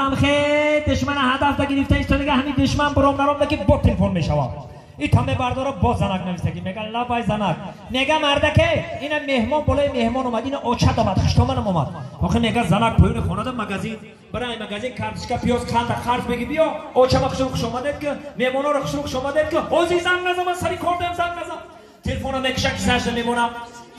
ҳамхе душмана ҳадаф да гирифта истодага ҳамин душман буром наромда ки бо телефон мешавад. И та мебардора боз занак навистагӣ мега лабай занак. Мега мардаке ина меҳмон болои меҳмон омад, ина очат омад, хуштоманам омад. Охи мега занак поёни хонада магазин, барай магазин карточка пиёз қанда қарз беги биё, очама хушру хуш омадед ки, меҳмонора хушру хуш омадед ки, ҳозир занг назан, ман сари кор даем занг назан. Телефона мекиша ки сажда мемонам.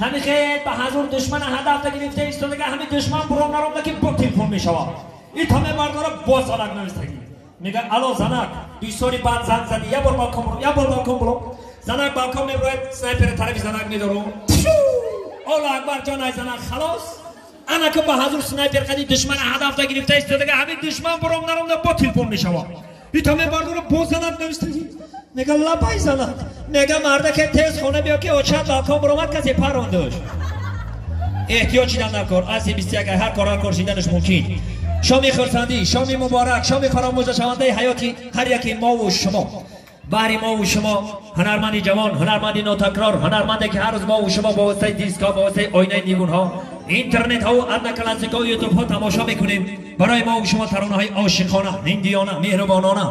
Ҳамихел ба ҳазур душмана ҳадаф да гирифта истодага ҳамин душман буром наромда ки бо телефон мешавад. И та мебардора боз занак навистагӣ. Мега ало занак, бисёри баъд занг задӣ, я бор балкон буром, я бор балкон буром. Занак балкон меброяд, снайпери тарафи занак медорум. Аллоҳу акбар ҷон ай занак халос. Ана ки ба ҳазур снайпер қади душмана ҳадаф да гирифта истодага ҳамин душман буром наромда бо телефон мешавад. И та мебардора боз занак навистагӣ. Мега лабай занак. Мега мардаке тез хона биё ки очат балкон буромад касе парондуш. Эҳтиёҷ шидан дар кор, аси 21 ҳар кор ҳар кор шиданаш мумкин. Шоми хурсандӣ, шоми муборак, шоми фаромӯшнашавандаи ҳаёти ҳар яки мову шумо. Баҳри мову шумо ҳунарманди ҷавон, ҳунарманди нотакрор, ҳунарманде ки ҳар рӯз мову шумо бо воситаи дискҳо, бо воситаи оинаи нигунҳо, интернетҳову одноклассникҳо, ютубҳо тамошо мекунем. Барои мову шумо таронаҳои ошиқона, ҳиндиёна, меҳрубонона,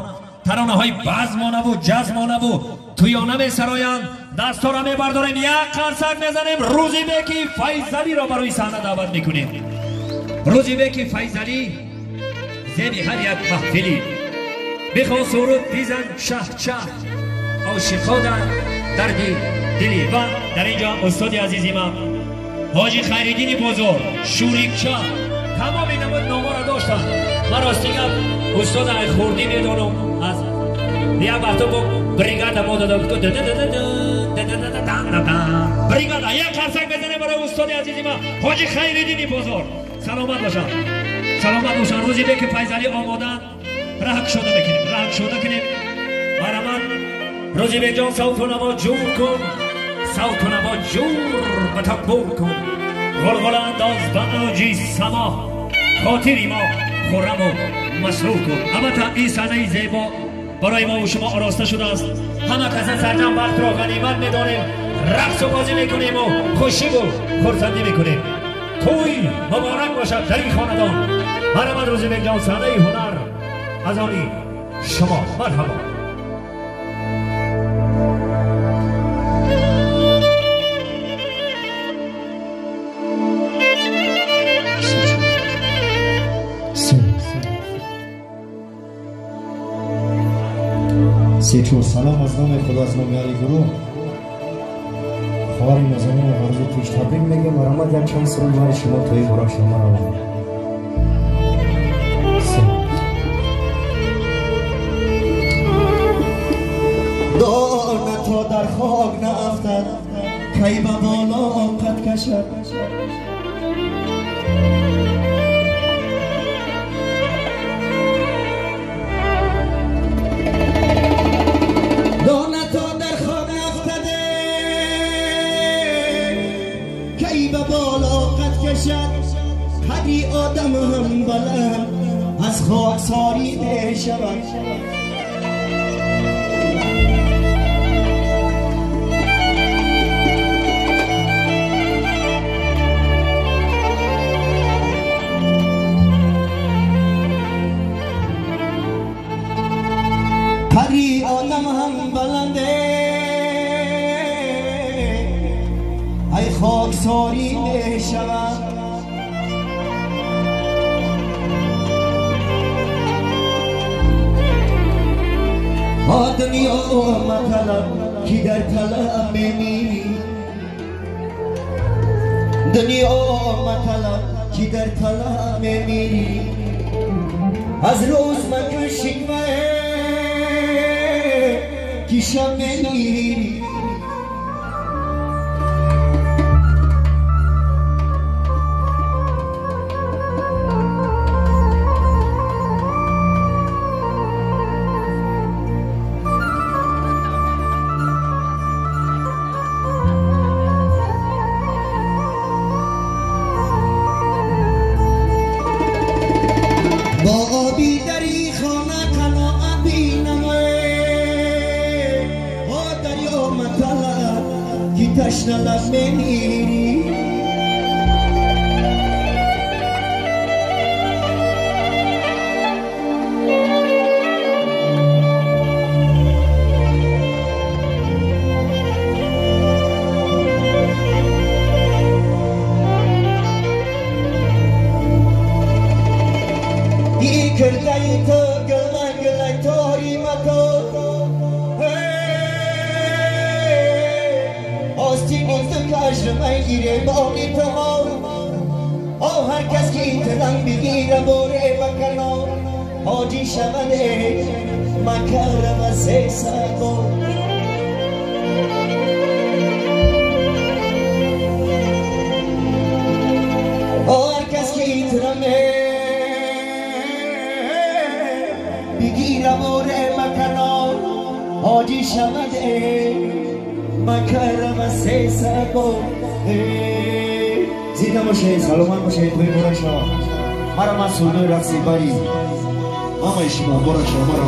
таронаҳои базмонаву ҷазмонаву туёна месароянд. Дастора мебардорем, як қарсак мезанем, Рӯзибеки Файзалиро барои саҳна даъват мекунем. Рӯзибеки Файзалӣ зеби ҳар як маҳфилӣ. Бихон суруд, бизан шаҳчаҳ, ошиқода дарди дилӣ. Ва дар ин ҷо устоди азизи ман ҳоҷи Хайриддини Бозор, Шӯрикча, тамоми намуд номоро доштанд. Ман рости гап устода ай хурдӣ медонам, аз як вақто бо бригада мо дада буд, бригада. Як қарсак мезанем барои устоди азизи ман ҳоҷи Хайриддини Бозор. Саломат бошанд, саломат бошанд. Рӯзибеки Файзалӣ омоданд, раҳ кушода мекунем, раҳ кушода кунем. Марҳамат Рӯзибекҷон, савту наво ҷур кун, савту наво ҷур ба тамбур кун, ғулғула андоз ба авҷи само, хотири мо хурраму масрур кун. Албатта ин саҳнаи зебо барои мо шумо ороста шудааст. Ҳама каса сарҷам вақтро ғанимат медонем, рақсу бозӣ мекунему хушиву хурсандӣ мекунем. Тӯй муборак бошад дар ин хонадон. Марҳамат Рӯзибекҷон, саҳнаи ҳунар аз они шумо. Марҳабо. Се чор салом аз номи Худо, аз номи аҳли гурӯҳ хоҳари нозанину ғарзу туш табрик мегӯям. Марҳамат як чанд суруд барои шумо тои муборак шумо равон. Дона то дар хок наафтад, кай ба боло қад кашад. Дона то дар хок афтаде, кай ба боло қад кашад. Қадри одам ҳам баланд аз хоксорӣ мешавад. Қадри одам ҳам баланде, ай хоксорӣ мешавад. Дунё маталаб ки дар талаб мемирӣ, дунё маталаб ки дар талаб мемирӣ. Аз рӯз макун шиква ки шаб мемирӣ. با آبی دری خانه قناعت بینم، با دریا مطلب که تشنه لب میمیری. кирдаи ту гилмай гилай тори мато остини ту кажрмай гире бони тумор о ҳар кас ки тирам бигира боре ба канор ҳоҷӣ шавад макарама сесад бор ҳар кас ки тирам бигира боре ба канор ҳоҷӣ шавад макарама сесад бор. Зинда бошед, саломат бошед, тӯй муборак шавад. Мара ман сурдои рақси бари ҳамаи шумо муборак шавад.